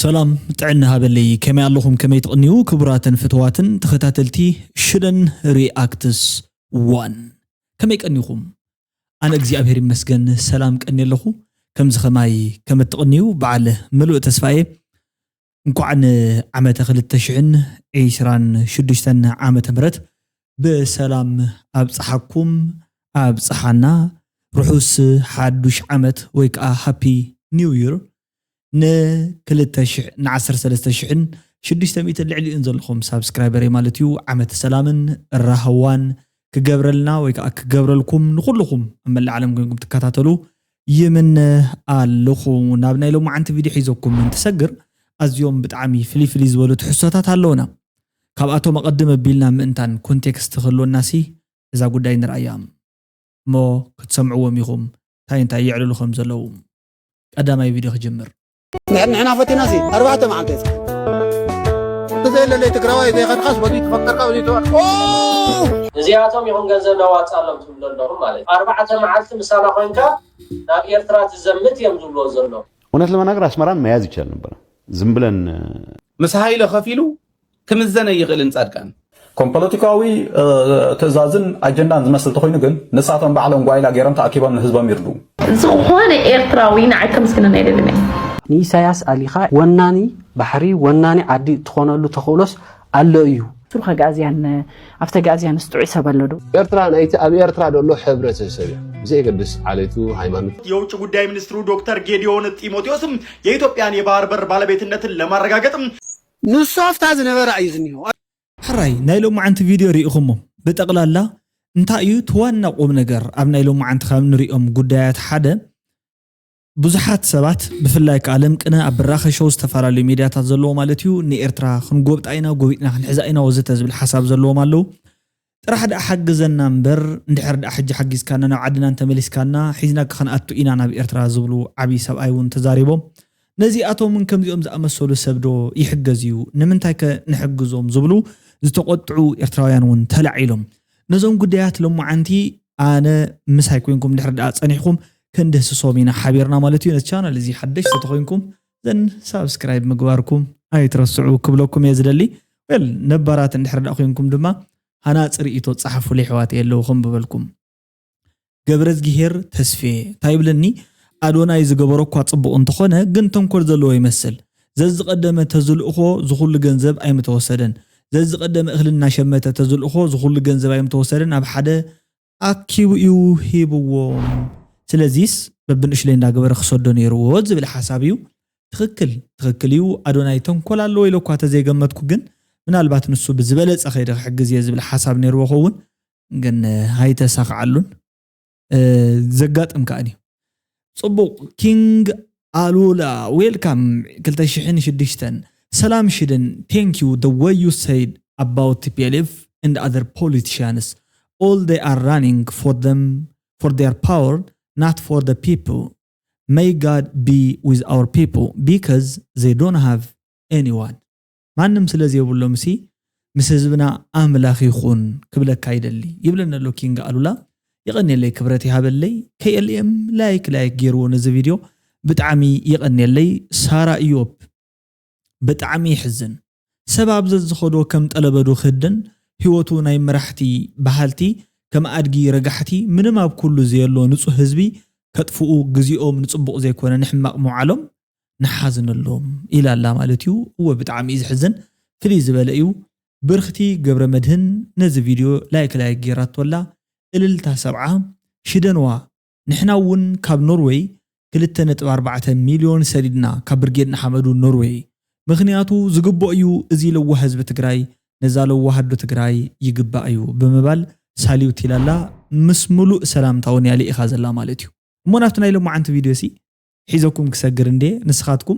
ሰላም ጥዕና ሃበለይ፣ ከመይ ኣለኹም? ከመይ ትቕንዩ? ክቡራትን ፍትዋትን ተኸታተልቲ ሽደን ሪኣክትስ ዋን፣ ከመይ ቀኒኹም? ኣነ እግዚኣብሔር ይመስገን ሰላም ቀኒ ኣለኹ። ከምዚ ኸማይ ከም እትቕንዩ በዓል ምሉእ ተስፋ እየ። እንኳዕ ንዓመተ ክልተ ሽሕን ዕስራን ሽዱሽተን ዓመተ ምህረት ብሰላም ኣብጽሓኩም ኣብጽሓና። ርሑስ ሓዱሽ ዓመት ወይ ከዓ ሃፒ ኒው ይር። ን ክልተ ሽሕ፣ ን ዓሰርተ ሰለስተ ሽሕን ሽዱሽተ ሚእትን ልዕሊኡን ዘለኹም ሳብስክራይበረይ ማለት እዩ፣ ዓመተ ሰላምን ራህዋን ክገብረልና ወይ ከዓ ክገብረልኩም፣ ንኹልኹም ኣብ መላእ ዓለም ኮይንኩም ትከታተሉ ይምነ ኣለኹ። ናብ ናይ ሎማዓንቲ ቪድዮ ሒዘኩም እንትሰግር፣ ኣዝዮም ብጣዕሚ ፍልይ ፍልይ ዝበሉ ትሕዝቶታት ኣለውና። ካብኣቶም ኣቐድም ኣቢልና ምእንታን ኮንቴክስት ክህልወናሲ እዛ ጉዳይ ንርኣያ እሞ ክትሰምዕዎም ኢኹም እንታይ እንታይ የዕልሉ ከም ዘለዉ። ቀዳማይ ቪድዮ ክጅምር። ንሕና ፈቲናሲ ኣርባዕተ መዓልቲ እየ። እቲ ዘየለለይ ትግራዋይ ዘይኸድካስ በዚ ትፈከርካ በዚ ትበል። ኦ! እዚኣቶም ይኹን ገንዘብ ነዋፅኣሎም ትብሉ ኣለኹም ማለት እዩ። ኣርባዕተ መዓልቲ ምሳና ኮይንካ ናብ ኤርትራ ትዘምት እዮም ዝብልዎ ዘለዉ። እውነት ለመናገር አስመራን መያዝ ይቻል ነበረ። ዝም ብለን ምስ ሃይለ ከፊሉ ክምዘን ኣይኽእልን ጻድቃን። ከም ፖለቲካዊ ትእዛዝን ኣጀንዳን ዝመስል ተኾይኑ ግን ንሳቶም ባዕሎም ጓይላ ገይሮም ተኣኪቦም ንህዝቦም ይርድኡ። ዝኾነ ኤርትራዊ ንዓይ ከመስግነኒ ኣይደልን እየ። ንኢሳያስ ኣሊኻ ወናኒ ባሕሪ ወናኒ ዓዲ እትኾነሉ ተኽእሎስ ኣሎ እዩ። ሱር ከጋእዝያን ኣብቲ ኣጋእዝያንስ ጥዑይ ሰብ ኣሎ ዶ? ኤርትራ ናይቲ ኣብ ኤርትራ ዘሎ ሕብረተሰብ እያ። ብዘየገድስ ዓሌቱ፣ ሃይማኖቱ። የውጭ ጉዳይ ሚኒስትሩ ዶክተር ጌዲዮን ጢሞቴዎስ የኢትዮጵያን የባህር በር ባለቤትነትን ለማረጋገጥ ንሱ ኣብታ ዝነበራ እዩ ዝኒሆ። ሕራይ ናይ ሎማዓንቲ ቪድዮ ርኢኹሞ። ብጠቕላላ እንታይ እዩ እቲ ዋና ቁም ነገር ኣብ ናይ ሎማዓንቲ ካብ ንሪኦም ጉዳያት ሓደ ብዙሓት ሰባት ብፍላይ ከዓ ለምቅነ ኣብ ብራኸ ሾው ዝተፈላለዩ ሚድያታት ዘለዎ ማለት እዩ ንኤርትራ ክንጎብጣ ኢና ጎቢጥና ክንሕዛ ኢና ወዘተ ዝብል ሓሳብ ዘለዎም ኣለዉ። ጥራሕ ደኣ ሓግዘና እምበር እንድሕር ደኣ ሕጂ ሓጊዝካና ናብ ዓድና እንተመሊስካና ሒዝናካ ክንኣቱ ኢና ናብ ኤርትራ ዝብሉ ዓብዪ ሰብኣይ እውን ተዛሪቦም። ነዚኣቶምን ከምዚኦም ዝኣመሰሉ ሰብ ዶ ይሕገዝ እዩ? ንምንታይ ከ ንሕግዞም ዝብሉ ዝተቖጥዑ ኤርትራውያን እውን ተላዒሎም። ነዞም ጉዳያት ሎማዓንቲ ኣነ ምሳይ ኮይንኩም ድሕሪ ደኣ ጸኒሕኩም ክንድህስሶም ኢና ሓቢርና ማለት እዩ። ነቲ ቻናል እዚ ሓደሽ ተተኮይንኩም ዘን ሳብስክራይብ ምግባርኩም ኣይትረስዑ ክብለኩም እየ ዝደሊ። ወል ነባራት እንድሕር ደኣ ኮይንኩም ድማ ሃናጺ ርእይቶ ጸሓፉለይ ኣሕዋተይ ኣለዉ ከም ብበልኩም። ገብረዝጊሄር ተስፌ እንታይ ይብለኒ፣ ኣዶናይ ዝገበሮ እኳ ጽቡቕ እንተኾነ ግን ተንኮል ዘለዎ ይመስል። ዘዝቐደመ ተዝልእኾ ዝኹሉ ገንዘብ ኣይምተወሰደን። ዘዝቐደመ እኽሊ እናሸመተ ተዝልእኾ ዝኹሉ ገንዘብ ኣይምተወሰደን። ኣብ ሓደ ኣኪቡ እዩ ሂብዎም። ስለዚስ በብንእሽለይ እንዳገበረ ክሰዶ ነይርዎ ዝብል ሓሳብ እዩ። ትኽክል፣ ትኽክል እዩ። ኣዶናይ ተንኮል ኣለዎ ኢለ እኳ ተዘይገመትኩ፣ ግን ምናልባት ንሱ ብዝበለጸ ከይደ ክሕግዝ እየ ዝብል ሓሳብ ነይርዎ ኸውን፣ ግን ኣይተሳኽዓሉን። እ፣ ዘጋጥም ከኣን እዩ። ጽቡቕ፣ ኪንግ ኣሉላ፣ ዌልካም ክልተ ሽሕን ሽዱሽተን። ሰላም ሽደን፣ thank you the way you said about T P L F and other politicians. All they are running for them, for their power, not for the people. May God be with our people because they don't have anyone. ማንም ስለ ዘይብሎም ሲ ምስ ህዝብና ኣምላኽ ይኹን ክብለካ ይደሊ ይብለኒ ኣሎ ኪንግ ኣሉላ። የቐንየለይ፣ ክብረት ይሃበለይ። ከኤልኤም ላይክ ላይክ ገይርዎ ነዚ ቪድዮ፣ ብጣዕሚ የቐንየለይ። ሳራ ኢዮብ፣ ብጣዕሚ ይሕዝን። ሰብ ኣብ ዘዝኸዶ ከም ጠለበዱ ክህደን፣ ህይወቱ ናይ መራሕቲ በሃልቲ ከም ኣድጊ ረጋሕቲ፣ ምንም ኣብ ኩሉ ዘየሎ ንጹህ ህዝቢ ከጥፍኡ፣ ግዜኦም ንጽቡቕ ዘይኮነ ንሕማቕ ምውዓሎም ንሓዝነሎም ኢላ ኣላ ማለት እዩ። እወ ብጣዕሚ እዩ ዘሕዝን። ፍልይ ዝበለ እዩ። ብርኽቲ ገብረ መድህን ነዚ ቪድዮ ላይክ ላይክ ገይራቶ ኣላ። እልልታ ሰብዓ። ሽደንዋ፣ ንሕና እውን ካብ ኖርወይ ክልተ ነጥቢ ኣርባዕተ ሚልዮን ሰዲድና ካብ ብርጌድ ንሓመዱ ኖርወይ። ምኽንያቱ ዝግብኦ እዩ፣ እዚ ለዋህ ህዝቢ ትግራይ ነዛ ለዋህ ኣዶ ትግራይ ይግባእ እዩ ብምባል ሳልዩት ኢላ ኣላ። ምስ ሙሉእ ሰላምታ እውን እያ ልኢኻ ዘላ ማለት እዩ። እሞ ናብቲ ናይ ሎማዓንቲ ቪድዮ ሲ ሒዘኩም ክሰግር እንዴ፣ ንስኻትኩም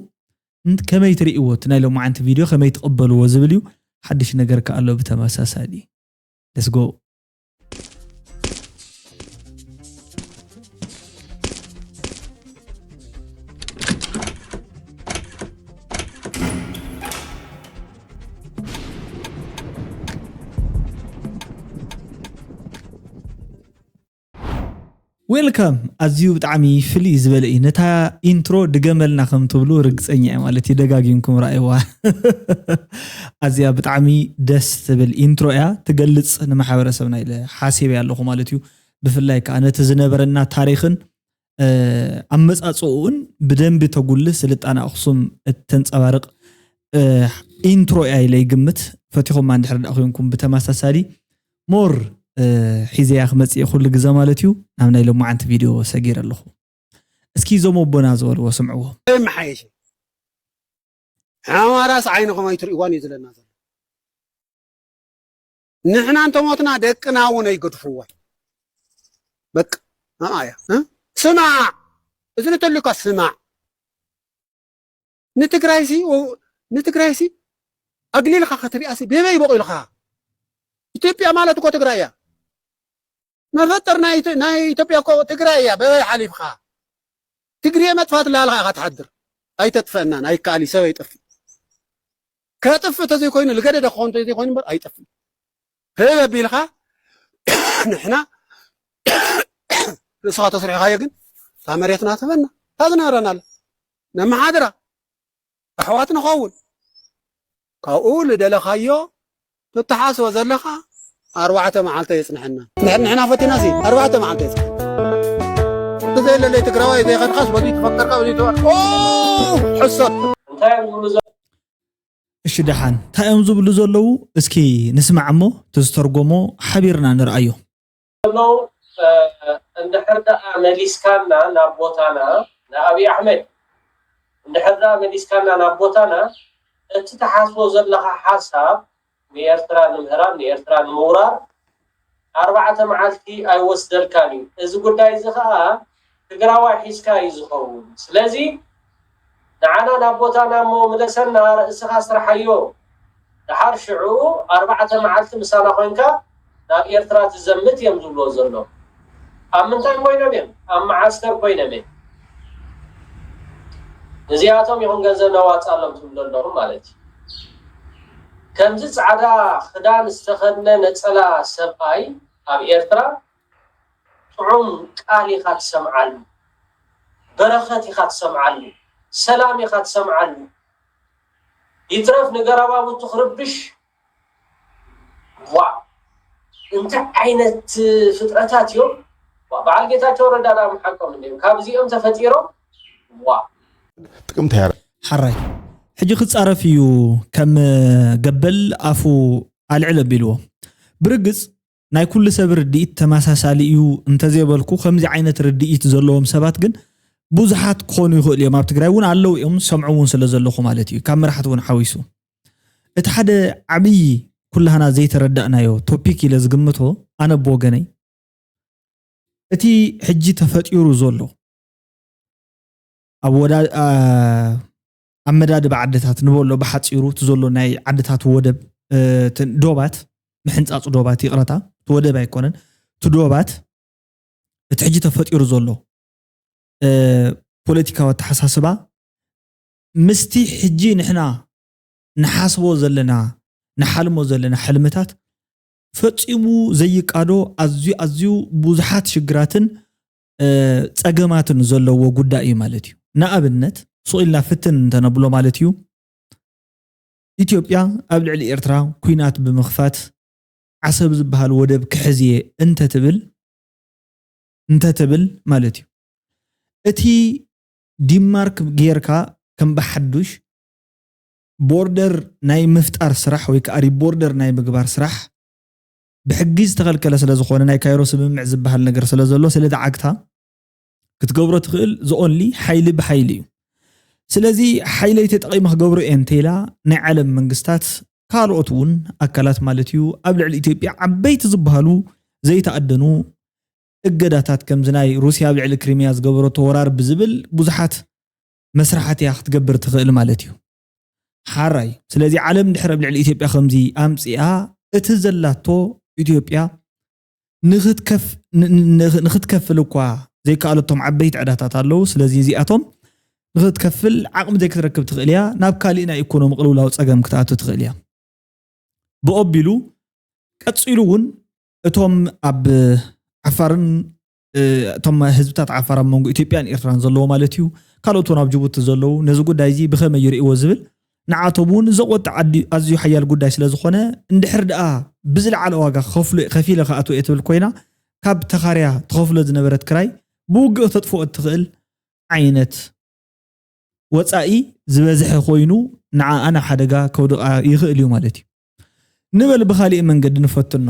እንት-፣ ከመይ ትርእይዎ? እቲ ናይ ሎማዓንቲ ቪድዮ ከመይ ትቕበልዎ ዝብል እዩ። ሓድሽ ነገር ከ ኣሎ ብተመሳሳሊ። Let's go። ዌልካም። ኣዝዩ ብጣዕሚ ፍልይ ዝበለ እዩ። ነታ ኢንትሮ ድገመልና ከም ትብሉ ርግፀኛ እየ፣ ማለት እዩ። ደጋጊምኩም ረኣይዋ። ኣዝያ ብጣዕሚ ደስ ትብል ኢንትሮ እያ። ትገልፅ ንማሕበረሰብና ኢለ ሓሲበ ኣለኹ ማለት እዩ። ብፍላይ ከዓ ነቲ ዝነበረና ታሪኽን ኣመፃፅኡን ብደንቢ ተጉልህ፣ ስልጣነ ኣኽሱም እተንፀባርቕ ኢንትሮ እያ ኢለ ይግምት። ፈቲኹማ እንድሕር ደኣ ኮይንኩም ብተመሳሳሊ ሞር ሒዘያ ክመፅእ ኩሉ ግዘ ማለት እዩ። ናብ ናይ ሎማዓንቲ ቪድዮ ሰጊረ ኣለኹ። እስኪ እዞም ኣቦና ዝበልዎ ስምዕዎ። መሓየሽ ኣማራስ ዓይንኹም ኣይትርእዋን እዩ ዝለና ዘሎ። ንሕና እንተሞትና ደቅና እውን ኣይገድፍዎን። በቃ ኣያ ስማዕ፣ እዚ ንተልካ ስማዕ። ንትግራይሲ ንትግራይሲ ኣግሊልካ ክትሪኣሲ በበይ በቂልካ? ኢትዮጵያ ማለት እኮ ትግራይ እያ። መፈጠር ናይ ኢትዮጵያ እኮ ትግራይ እያ። በበይ ሓሊፍካ? ትግሬ መጥፋት ላልካ ኢኻ ትሓድር። ኣይተጥፈናን ኣይከኣል እዩ። ሰብ ኣይጠፍእ። ከጥፍእ ተዘይኮይኑ ልገደደ ክኸውን ተዘይኮይኑ እምበር ኣይጠፍእ። ህብ ኣቢልካ ንሕና ርእስኻ ተስሪሕካዮ ግን እታ መሬትና ትህበና እታ ዝነበረና ኣለ ነመሓድራ ኣሕዋት ንኸውን። ካብኡ ልደለኻዮ ትተሓስቦ ዘለኻ ኣርባዕተ መዓልቲ የፅንሐና። ንሕና ፈቲና ሲ ኣርባዕተ መዓልቲ የፅንሐ እቲ ዘየለለይ ትግራዋይ ዘይኸድካስ በዚ ትፈከርካ በዚ ትበል ሕሰብ እንታይ እዮም ዝብሉ ዘ- እሺ ደሓን እንታይ እዮም ዝብሉ ዘለዉ? እስኪ ንስማዕ እሞ እቲ ዝተርጎሞ ሓቢርና ንርኣዮ። ዘለዉ እንድሕር ደኣ መሊስካና ናብ ቦታና ንኣብይ ኣሕመድ እንድሕር ደኣ መሊስካና ናብ ቦታና እቲ ትሓስቦ ዘለኻ ሓሳብ ንኤርትራ ንምህራም ንኤርትራ ንምውራር ኣርባዕተ መዓልቲ ኣይወስደልካን እዩ። እዚ ጉዳይ እዚ ኸዓ ትግራዋይ ሒዝካ እዩ ዝኸውን። ስለዚ ንዓና ናብ ቦታና እሞ ምለሰና፣ ርእስኻ ስርሓዮ። ደሓር ሽዑ ኣርባዕተ መዓልቲ ምሳና ኮይንካ ናብ ኤርትራ ትዘምት እዮም ዝብሎ ዘሎ። ኣብ ምንታይ ኮይኖም እዮም? ኣብ መዓስከር ኮይኖም እዮም። እዚኣቶም ይኹን ገንዘብ ነዋፅኣሎም ትብሉ ኣለኹም ማለት እዩ። ከምዚ ፃዕዳ ክዳን ዝተኸድነ ነፀላ ሰብኣይ ኣብ ኤርትራ ጥዑም ቃል ኢኻ ትሰምዓሉ፣ በረኸት ኢኻ ትሰምዓሉ፣ ሰላም ኢኻ ትሰምዓሉ። ይትረፍ ንገረባብቱ ክርብሽ ዋ እንታይ ዓይነት ፍጥረታት እዮም? ዋ በዓል ጌታቸው ረዳ ዳ ምሓቆም እንዲም ካብዚኦም ተፈጢሮም ዋ ጥቅምት ያ ሓራይ ሕጂ ክፃረፍ እዩ ከም ገበል ኣፉ ኣልዕል ኣቢልዎ። ብርግፅ ናይ ኩሉ ሰብ ርድኢት ተመሳሳሊ እዩ እንተዘይበልኩ ከምዚ ዓይነት ርድኢት ዘለዎም ሰባት ግን ብዙሓት ክኾኑ ይኽእሉ እዮም። ኣብ ትግራይ እውን ኣለዉ እዮም ዝሰምዑ እውን ስለ ዘለኹ ማለት እዩ ካብ መራሕቲ እውን ሓዊሱ። እቲ ሓደ ዓብዪ ኩላህና ዘይተረዳእናዮ ቶፒክ ኢለ ዝግምቶ ኣነ ብወገነይ እቲ ሕጂ ተፈጢሩ ዘሎ ኣብ ወዳ ኣመዳድባ ዓድታት ንበሎ ብሓፂሩ እቲ ዘሎ ናይ ዓድታት ወደብ ዶባት ምሕንፃፁ ዶባት ይቕረታ እቲ ወደብ ኣይኮነን እቲ ዶባት እቲ ሕጂ ተፈጢሩ ዘሎ ፖለቲካዊ ኣተሓሳስባ ምስቲ ሕጂ ንሕና ንሓስቦ ዘለና ንሓልሞ ዘለና ሕልምታት ፈፂሙ ዘይቃዶ ኣዝዩ ኣዝዩ ብዙሓት ሽግራትን ፀገማትን ዘለዎ ጉዳይ እዩ ማለት እዩ። ንኣብነት ሱቕ ኢልና ፍትን እንተነብሎ ማለት እዩ ኢትዮጵያ ኣብ ልዕሊ ኤርትራ ኲናት ብምኽፋት ዓሰብ ዝበሃል ወደብ ክሕዝ እየ እንተትብል እንተትብል ማለት እዩ እቲ ዲንማርክ ጌርካ ከም ብሓዱሽ ቦርደር ናይ ምፍጣር ስራሕ ወይ ከዓ ሪቦርደር ናይ ምግባር ስራሕ ብሕጊ ዝተኸልከለ ስለ ዝኾነ ናይ ካይሮ ስምምዕ ዝበሃል ነገር ስለ ዘሎ ስለዚ ዓግታ ክትገብሮ ትኽእል ዝኦንሊ ሓይሊ ብሓይሊ እዩ። ስለዚ ሓይለይ ተጠቒመ ክገብሮ እየ እንተኢላ ናይ ዓለም መንግስታት ካልኦት እውን ኣካላት ማለት እዩ ኣብ ልዕሊ ኢትዮጵያ ዓበይቲ ዝበሃሉ ዘይተኣደኑ እገዳታት ከምዚ ናይ ሩስያ ኣብ ልዕሊ ክሪሚያ ዝገበረቶ ወራር ብዝብል ብዙሓት መስራሓት እያ ክትገብር ትኽእል ማለት እዩ። ሓራይ ስለዚ ዓለም ድሕር ኣብ ልዕሊ ኢትዮጵያ ከምዚ ኣምፅኣ እቲ ዘላቶ ኢትዮጵያ ንክትከፍል እኳ ዘይከኣለቶም ዓበይቲ ዕዳታት ኣለዉ። ስለዚ እዚኣቶም ንክትከፍል ዓቕሚ ዘይክትረክብ ትኽእል እያ። ናብ ካሊእ ናይ ኢኮኖሚ ቅልውላው ፀገም ክትኣቱ ትኽእል እያ። ብኦቢሉ ቀፂሉ እውን እቶም ኣብ ዓፋርን እቶም ህዝብታት ዓፋር ኣብ መንጎ ኢትዮጵያን ኤርትራን ዘለዎ ማለት እዩ፣ ካልኦት እውን ኣብ ጅቡቲ ዘለዉ፣ ነዚ ጉዳይ እዚ ብኸመይ ይርእይዎ ዝብል ንዓቶም እውን ዘቆጥዕ ኣዝዩ ሓያል ጉዳይ ስለ ዝኾነ፣ እንድሕር ደኣ ብዝለዓለ ዋጋ ከፊለ ክኣትዎ እየ ትብል ኮይና፣ ካብ ተኻርያ ትኸፍሎ ዝነበረት ክራይ ብውግእ ከተጥፍኦ እትኽእል ዓይነት ወፃኢ ዝበዝሐ ኮይኑ፣ ንዓኣ ናብ ሓደጋ ከውድቓ ይኽእል እዩ ማለት እዩ። ንበል ብኻሊእ መንገዲ ንፈትኖ፣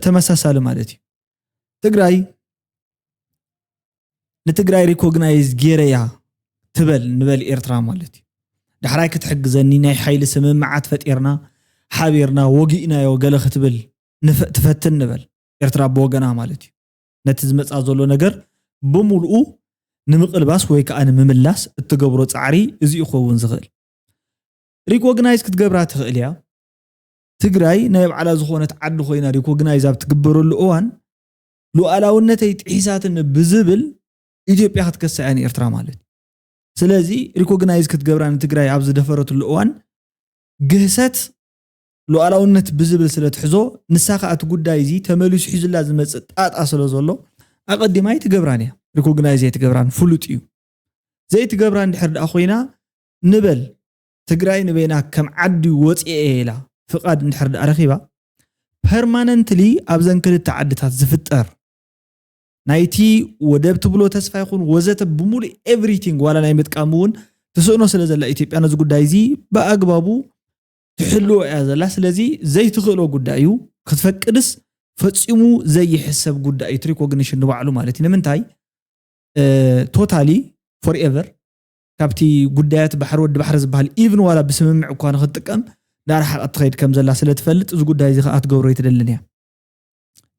ተመሳሳሊ ማለት እዩ። ትግራይ ንትግራይ ሪኮግናይዝ ጌረያ ትበል ንበል ኤርትራ ማለት እዩ። ዳሕራይ ክትሕግዘኒ ናይ ሓይሊ ስምምዓት ፈጢርና ሓቢርና ወጊእናዮ ገለ ክትብል ትፈትን ንበል ኤርትራ ብወገና ማለት እዩ። ነቲ ዝመፃ ዘሎ ነገር ብምሉኡ ንምቕልባስ ወይ ከዓ ንምምላስ እትገብሮ ፃዕሪ እዚ ይኸውን ዝኽእል። ሪኮግናይዝ ክትገብራ ትኽእል እያ። ትግራይ ናይ ባዕላ ዝኾነት ዓዲ ኮይና ሪኮግናይዝ ኣብ ትግበረሉ እዋን ሉዓላውነተይ ጥሒሳትኒ ብዝብል ኢትዮጵያ ክትከሳ እያ ንኤርትራ ማለት እዩ። ስለዚ ሪኮግናይዝ ክትገብራ ንትግራይ ኣብ ዝደፈረትሉ እዋን ግህሰት ሉዓላውነት ብዝብል ስለ ትሕዞ፣ ንሳ ከዓ እቲ ጉዳይ እዚ ተመሊሱ ሒዙላ ዝመፅእ ጣጣ ስለ ዘሎ ኣቐዲማ ኣይትገብራን እያ። ሪኮግናይዝ ኣይትገብራን፣ ፍሉጥ እዩ። ዘይትገብራ እንድሕር ደኣ ኮይና ንበል ትግራይ ንበይና ከም ዓዲ ወፂኤ እየ ኢላ ፍቓድ እንድሕር ደኣ ረኺባ፣ ፐርማነንትሊ ኣብዘን ክልተ ዓድታት ዝፍጠር ናይቲ ወደብ ትብሎ ተስፋ ይኹን ወዘተ ብምሉእ ኤቭሪቲንግ ዋላ ናይ ምጥቃም እውን ትስእኖ ስለ ዘላ ኢትዮጵያ ነዚ ጉዳይ እዚ ብኣግባቡ ትሕልዎ እያ ዘላ። ስለዚ ዘይትኽእሎ ጉዳይ እዩ። ክትፈቅድስ ፈፂሙ ዘይሕሰብ ጉዳይ እዩ። ሪኮግኒሽን ንባዕሉ ማለት እዩ። ንምንታይ ቶታሊ ፎርኤቨር ካብቲ ጉዳያት ባሕሪ ወዲ ባሕሪ ዝበሃል ኢቭን ዋላ ብስምምዕ እኳ ንክትጥቀም ዳርሓቐት ትኸይድ ከም ዘላ ስለ ትፈልጥ እዚ ጉዳይ እዚ ከዓ ትገብሮ ኣይትደልን እያ።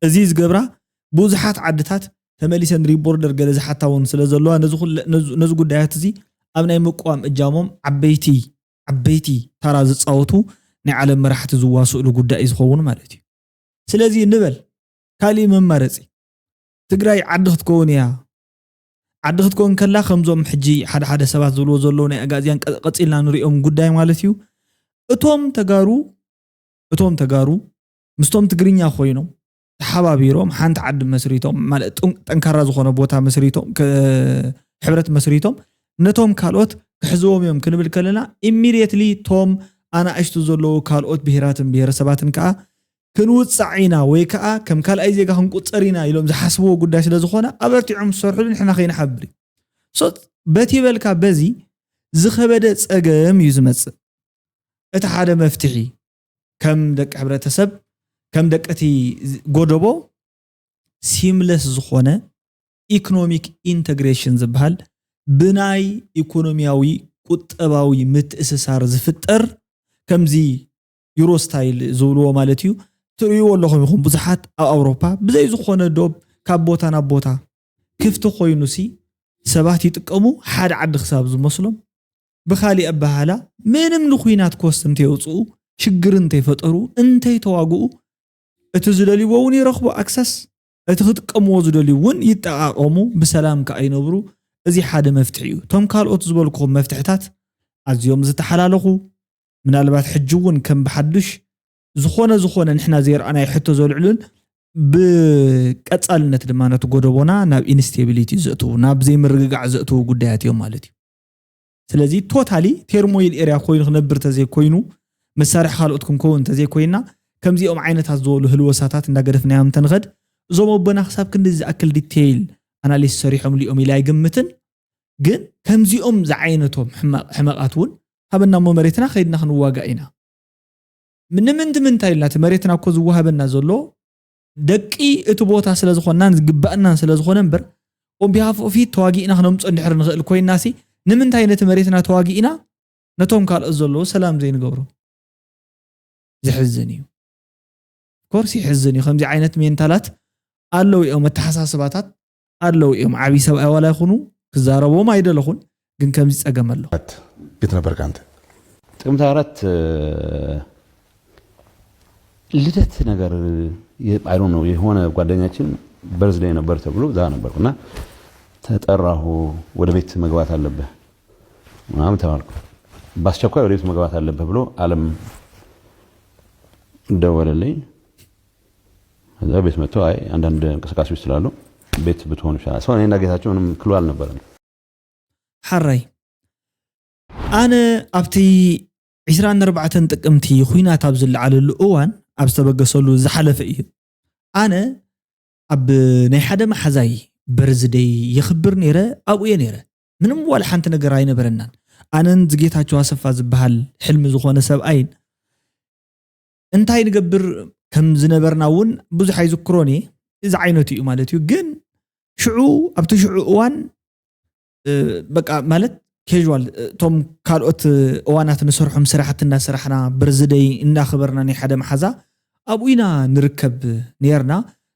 እዚ ዝገብራ ብዙሓት ዓድታት ተመሊሰን ሪቦርደር ገለ ዝሓታ እውን ስለ ዘለዋ ነዚ ኩለ- ነዚ- ነዚ ጉዳያት እዚ ኣብ ናይ ምቅዋም እጃሞም ዓበይቲ ዓበይቲ ታራ ዝፃወቱ ናይ ዓለም መራሕቲ ዝዋስእሉ ጉዳይ እዩ ዝኸውን ማለት እዩ። ስለዚ ንበል ካሊእ መማረፂ ትግራይ ዓዲ ክትከውን እያ። ዓዲ ክትከውን ከላ ከምዞም ሕጂ ሓደ ሓደ ሰባት ዝብልዎ ዘለዉ ናይ ኣጋዝያን ቀ- ቀፂልና ንሪኦም ጉዳይ ማለት እዩ። እቶም ተጋሩ እቶም ተጋሩ ምስቶም ትግርኛ ኮይኖም ተሓባቢሮም ሓንቲ ዓዲ መስሪቶም ማለት ጠን- ጠንካራ ዝኾነ ቦታ መስሪቶም ከ- ሕብረት መስሪቶም ነቶም ካልኦት ክሕዝዎም እዮም ክንብል ከለና ኢሚድየትሊ ቶም ኣናእሽቱ ዘለዉ ካልኦት ብሄራትን ብሄረሰባትን ከዓ ክንውፃዕ ኢና ወይ ከዓ ከም ካልኣይ ዜጋ ክንቁፀር ኢና ኢሎም ዝሓስብዎ ጉዳይ ስለ ዝኾነ ኣበርቲዖም ዝሰርሕሉ ንሕና ከይንሓብር እዩ። ሶ በቲ በልካ በዚ ዝኸበደ ፀገም እዩ ዝመፅእ። እቲ ሓደ መፍትሒ ከም ደቂ ሕብረተሰብ ከም ደቂ እቲ ጎደቦ ሲምለስ ዝኾነ ኢኮኖሚክ ኢንተግሬሽን ዝበሃል ብናይ ኢኮኖሚያዊ ቁጠባዊ ምትእስሳር ዝፍጠር ከምዚ ዩሮ ስታይል ዝብልዎ ማለት እዩ። ትርእይዎ ኣለኹም ይኹን ብዙሓት ኣብ ኣውሮፓ ብዘይ ዝኾነ ዶብ ካብ ቦታ ናብ ቦታ ክፍቲ ኮይኑ ሲ ሰባት ይጥቀሙ ሓደ ዓዲ ክሳብ ዝመስሎም ብኻሊእ ኣበሃህላ ምንም ንኩናት ኮስት እንተየውፅኡ ሽግር እንተይፈጠሩ እንተይተዋግኡ እቲ ዝደልይዎ እውን ይረኽቡ ኣክሰስ እቲ ክጥቀምዎ ዝደልዩ እውን ይጠቓቐሙ ብሰላም ከዓ ይነብሩ። እዚ ሓደ መፍትሒ እዩ። እቶም ካልኦት ዝበልኩኹም መፍትሕታት ኣዝዮም ዝተሓላለኹ ምናልባት ሕጂ እውን ከም ብሓዱሽ ዝኾነ ዝኾነ ንሕና ዘይረኣናዮ ሕቶ ዘልዕሉን ብቀፃልነት ድማ ነቲ ጎደቦና ናብ ኢንስቴቢሊቲ ዘእትዉ ናብ ዘይምርግጋዕ ዘእትዉ ጉዳያት እዮም ማለት እዩ። ስለዚ ቶታሊ ቴርሞይል ኤርያ ኮይኑ ክነብር ተዘይኮይኑ መሳርሒ ካልኦት ክንከውን እንተዘይኮይና ከምዚኦም ዓይነታት ዝበሉ ህልወሳታት እንዳገደፍናዮም እንተንኸድ እዞም ኣቦና ክሳብ ክንዲ ዝኣክል ዲቴይል ኣናሊስ ሰሪሖም ሊኦም ኢለ ኣይግምትን። ግን ከምዚኦም ዝዓይነቶም ሕመቕ- ሕመቓት እውን ሃበና እሞ መሬትና ከይድና ክንዋጋእ ኢና። ንምንቲ ምንታይ ኢልና እቲ መሬትና እኮ ዝወሃበና ዘሎ ደቂ እቲ ቦታ ስለ ዝኾንናን ዝግባእናን ስለ ዝኾነ እምበር ኦንቢሃፍ ኦፊት ተዋጊእና ክነምፅኦ እንድሕር ንኽእል ኮይንና ሲ ንምንታይ ነቲ መሬትና ተዋጊእና ነቶም ካልኦት ዘለዉ ሰላም ዘይንገብሮ? ዘሕዝን እዩ። ኮርስ ይሕዝን እዩ። ከምዚ ዓይነት ሜንታላት ኣለዉ እዮም፣ ኣተሓሳስባታት ኣለዉ እዮም። ዓብዪ ሰብኣይ ዋላ ይኹኑ ክዛረቦም ኣይደለኹን፣ ግን ከምዚ ፀገም ኣሎ። የት ነበርክ አንተ? ጥቅምት አራት ልደት ነገር አይሮ ነው የሆነ ጓደኛችን በርዝዴይ ነበር ተብሎ እዛ ነበርኩና ተጠራሁ። ወደ ቤት መግባት አለብህ ምናምን ተባልኩ። በአስቸኳይ ወደ ቤት መግባት አለብህ ብሎ አለም ደወለልኝ። ከዛ ቤት መጥቶ አይ አንዳንድ እንቅስቃሴዎች ስላሉ ቤት ብትሆኑ ይሻላል። ሰው እኔና ጌታቸው ምንም ክሉ አልነበረም። ሓራይ ኣነ ኣብቲ ዕስራን ኣርባዕተን ጥቅምቲ ኩናት ኣብ ዝለዓለሉ እዋን ኣብ ዝተበገሰሉ ዝሓለፈ እዩ። ኣነ ኣብ ናይ ሓደ መሓዛይ በርዝደይ የኽብር ነይረ፣ ኣብኡ እየ ነይረ። ምንም ዋላ ሓንቲ ነገር ኣይነበረናን። ኣነን ዝጌታቸው ኣሰፋ ዝበሃል ሕልሚ ዝኾነ ሰብኣይን እንታይ ንገብር ከም ዝነበርና እውን ብዙሕ ኣይዝክሮን እየ። እዚ ዓይነቱ እዩ ማለት እዩ። ግን ሽዑ ኣብቲ ሽዑ እዋን በቃ ማለት ኬል እቶም ካልኦት እዋናት ንሰርሖም ስራሕቲ እናሰራሕና ብርዝደይ እናኽበርና ናይ ሓደ መሓዛ ኣብኡ ኢና ንርከብ ነርና።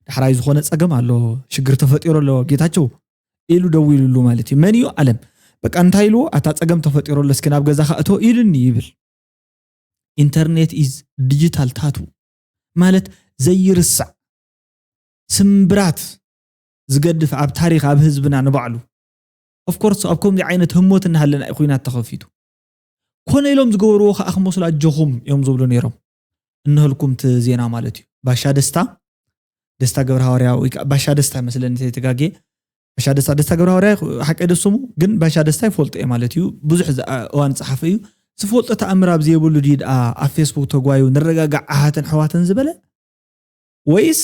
ዳሕራይ ዝኾነ ፀገም ኣሎ፣ ሽግር ተፈጢሩ ኣሎ ጌታቸው ኢሉ ደዊሉሉ ማለት እዩ። መን እዩ ኣለም በቃ እንታይ ኢልዎ ኣታ ፀገም ተፈጢሩ ኣሎ እስኪ ናብ ገዛ ካእቶ ኢሉኒ ይብል። ኢንተርኔት ኢዝ ዲጂታል ታቱ ማለት ዘይርሳዕ ስምብራት ዝገድፍ ኣብ ታሪኽ ኣብ ህዝብና ንባዕሉ ኦፍኮርስ ኣብ ከምዚ ዓይነት ህሞት እናሃለና እዩ ኩናት ተኸፊቱ። ኮነ ኢሎም ዝገበርዎ ከዓ ክመስሉ ኣጆኹም እዮም ዝብሉ ነይሮም። እንህልኩም እቲ ዜና ማለት እዩ። ባሻ ደስታ ደስታ ገብረ ሃዋርያ ወይ ከዓ ባሻ ደስታ መስለኒ ተይተጋጌ ባሻ ደስታ ደስታ ገብረ ሃዋርያ ሓቀ ደስሙ ግን ባሻ ደስታ ይፈልጦ እየ ማለት እዩ። ብዙሕ እዋን ፀሓፈ እዩ። ዝፈልጦ ተኣምር ኣብ ዘይብሉ ድዩ ደኣ ኣብ ፌስቡክ ተጓዩ ንረጋጋዕ ኣሓትን ኣሕዋትን ዝበለ ወይስ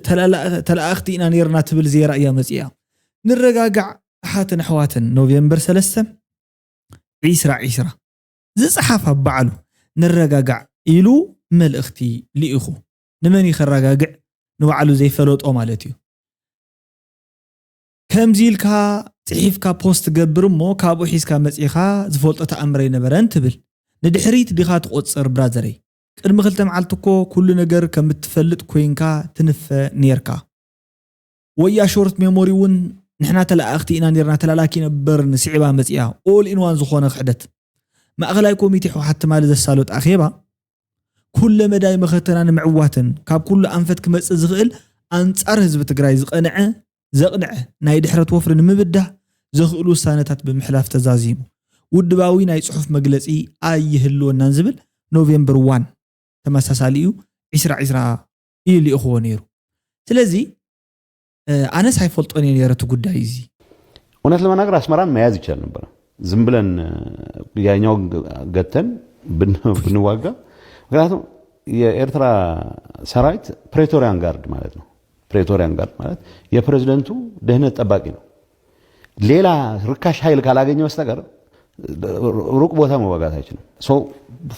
ተላላ- ተላእኽቲ ኢና ነርና ትብል ዜራ እያ መፅያ። ንረጋጋዕ ኣሓትን ኣሕዋትን ኖቬምበር ሰለስተ ዒስራ ዒስራ ዝፀሓፍ ኣብ ባዕሉ ንረጋጋዕ ኢሉ መልእኽቲ ልኢኹ። ንመን እዩ ከረጋግዕ? ንባዕሉ ዘይፈለጦ ማለት እዩ። ከምዚ ኢልካ ፅሒፍካ ፖስት ትገብር እሞ ካብኡ ሒዝካ መፂኻ ዝፈልጦ ተኣምር ኣይነበረን ትብል። ንድሕሪት ዲኻ ትቆፅር ብራዘረይ? ቅድሚ ክልተ መዓልቲ እኮ ኩሉ ነገር ከም እትፈልጥ ኮይንካ ትንፈ ኔርካ። ወያ ሾርት ሜሞሪ እውን ንሕና ተለኣእኽቲ ኢና ኔርና ተላላኪ ነበር ንስዒባ መፂኣ ኦል ኢንዋን ዝኾነ ክሕደት። ማእኸላይ ኮሚቴ ህወሓት ትማሊ ዘሳለጦ ኣኼባ ኩለ መዳይ መኸተና ንምዕዋትን ካብ ኩሉ ኣንፈት ክመፅእ ዝኽእል ኣንፃር ህዝቢ ትግራይ ዝቐንዐ ዘቕንዐ ናይ ድሕረት ወፍሪ ንምብዳህ ዘኽእሉ ውሳነታት ብምሕላፍ ተዛዚሙ ውድባዊ ናይ ፅሑፍ መግለፂ ኣይህልወናን ዝብል ኖቬምበር ዋን ተመሳሳሊ እዩ። ዒስራ ዒስራ እዩ ልኢኽዎ ነይሩ። ስለዚ ኣነስ ኣይፈልጦን እየ ነይረ እቲ ጉዳይ እዚ። እውነት ለመናገር አስመራን መያዝ ይቻል ነበረ። ዝም ብለን ያኛው ገተን ብንዋጋ። ምክንያቱም የኤርትራ ሰራዊት ፕሬቶሪያን ጋርድ ማለት ነው። ፕሬቶሪያን ጋርድ ማለት የፕሬዚደንቱ ደህንነት ጠባቂ ነው። ሌላ ርካሽ ኃይል ካላገኘ በስተቀር ሩቅ ቦታ መዋጋት አይችልም።